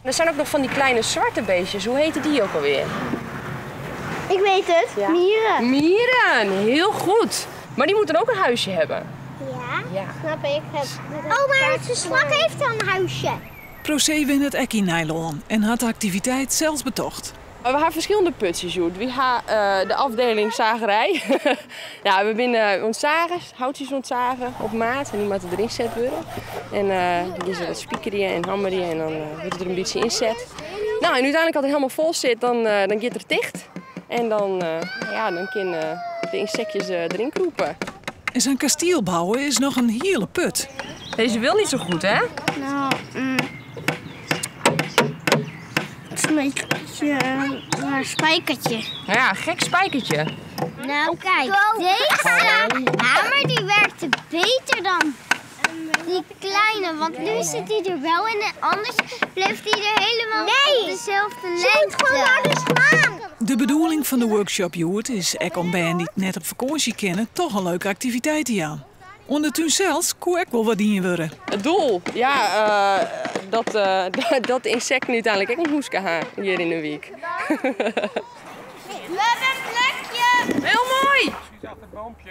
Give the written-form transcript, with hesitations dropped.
Er zijn ook nog van die kleine zwarte beestjes. Hoe heten die ook alweer? Ik weet het. Ja. Mieren. Mieren, heel goed. Maar die moeten ook een huisje hebben. Ja, Ja. snap ik. Oh, maar de slak heeft al een huisje. Procee wennet ek yn Nijlân en hat de aktiviteit sels betocht. We hebben verschillende putsjes, joh. We hebben de afdeling zagerij. Ja, we binnen ontzagen, houtjes ontzagen op maat en die moeten erin zet worden. En die is wat spiekeren en hammeren en dan wordt het er een beetje inzet. Nou, en uiteindelijk als het helemaal vol zit, dan gaat het dicht. En ja, dan kunnen de insectjes erin kroepen. En zijn kasteel bouwen is nog een hele put. Deze wil niet zo goed, hè? Nou, Het is een beetje een spijkertje. Nou ja, gek spijkertje. Nou, kijk, deze hamer die werkte beter dan die kleine. Want nu zit hij er wel in en anders blijft hij er helemaal op dezelfde lengte. Ze moet gewoon harder slaan. De bedoeling van de workshop hjoed is ek om bern dy't net op fakânsje kinne toch in leuke aktiviteit te jaan. Oan de tún sels koe ek wol wat dien wurde. Het doel, ja, dat de insecten uiteindelijk ook een hoeske ha hier in de week. We hebben een plekje. Heel mooi. Precies achter het boompje.